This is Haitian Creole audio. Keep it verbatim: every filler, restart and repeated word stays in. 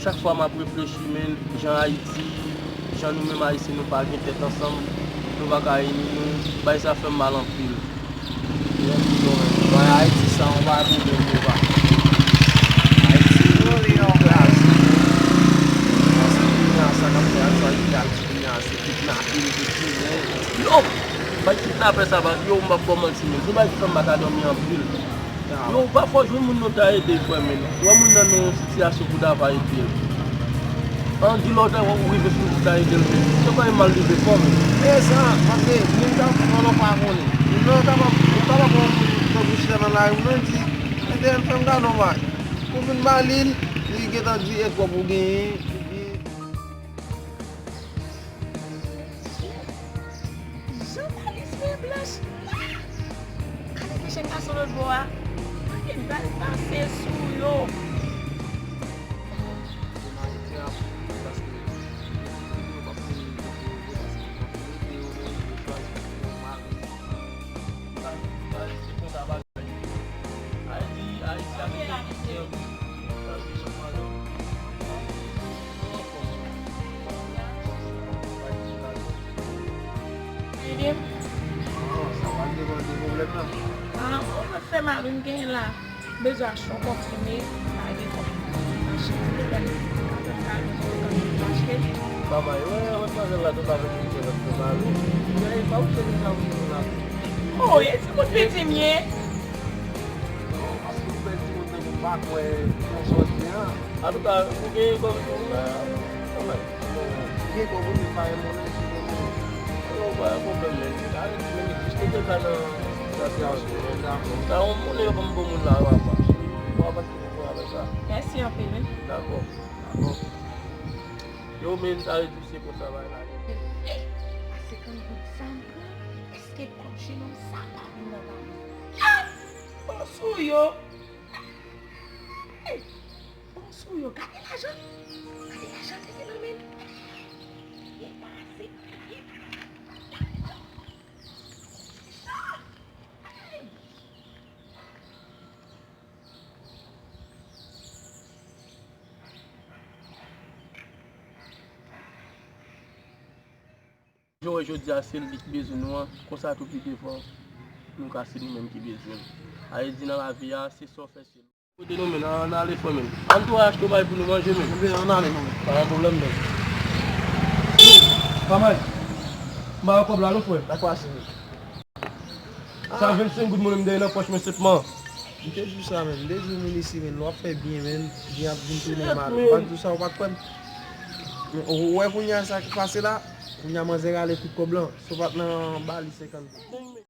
Chak fwa m ap reflechi, men, jan Ayiti, jan nou menm Ayisyen nou pa gen tèt ansanm, nou pa ka ini nou, bay sa fè m mal anpil. Lè m di nou, men, bay Ayiti sa yon bagay pwoblèm yo pa. Ayiti, nou li yon kraze. Paske kounye a sa k ap fè Ayiti, Ayiti, Ayiti kounye a se kidnapin, se tiye. Yo! Bay kidnapè sa, pa, yo, m p ap ba w manti, men, se yon bagay ki fè m pa ka dòmi anpil. Yo, pafwa w jwenn moun nan w ta ede, frè, men w wè moun nan nan yon sitiyasyon pou w ta va ede l. Ann di lè w ta, ou rive sou l pou w ta ede l, men se yon bagay mal rive fò, men. E sa, paske moun k ap fè l ou pa konnen. Moun nan kapab, ou kapab wè yon moun tankou chè nan lari, moun nan di, "Entèl, fè m gade yon bagay." Ou vin ba li l, li gentan di e twòp ou genyen, epi Jan Malis men blanch la. Gade ki jèn gason lòt bò a. Gade bal pase sou yo. Ede m. Sa pa devan de pwoblèm nan. Ah, ou mwen fè mal, wi, m genyen la. Bezwen achte yon konprime, pa gen konprime. Achte yon konprime, ka fè sa, nou konn achte. Babay, wè, wè, madmwazèl la, tout avèk li, se lòt fè mal, wi. Mwen, pa ou se sa, wi, la. Oh, e ti kout piti m ye. Paske ou fè timoun nan pa kwè nan sa w di a. Antouka, ou gen kòb tou la, kanmenm. Ou gen kòb ou, men pa yon monnen ki gen monnen. Yo, pa yon pwoblèm, men. Sa vle di, men, jis mete sa nan, nan sèvis. Dakò. Sa yon monnen yo ban m bon moun la, yo apa. Ou apa ki pou fè avèk sa. Mèsi anpil, wi. Dakò. Dakò. Yo, men, sa vle di, se konsa bagay la ye. Ey, a senkant goud sa m pran, èske kòb jenon sa pa vin nan pa m? Ah! Bon sou yo. Ey, bon sou yo. Gade lajan. Gade lajan te gen nan men. Li pase. Jan w wè jodi a, se li ki bezwen nou an, konsa tou pi devan, nou ka se nou menm ki bezwen l. A vle di nan lavi a, se sa w fè se l. Kote nou men, ann ale frè men. Ann tou achte yon bagay pou nou manje men. Ebyen, ann ale non. Pa gen pwoblèm non. Pa mal. M ba yo kòb la non frè. Dakò, ase men. Sa vennsenk goud mwen menm dèyè nan pòch mwen senpman. M te di w sa menm, m te di w moun isi menm, lè w ap fè byen menm, byen ap vin tounen mal. M pa t di w sa, ou pa t kwè m. Men ou wè kounye a sa ki pase la, kounye a manzè rale tout kòb lan, si w pa t nan ba li senkant goud.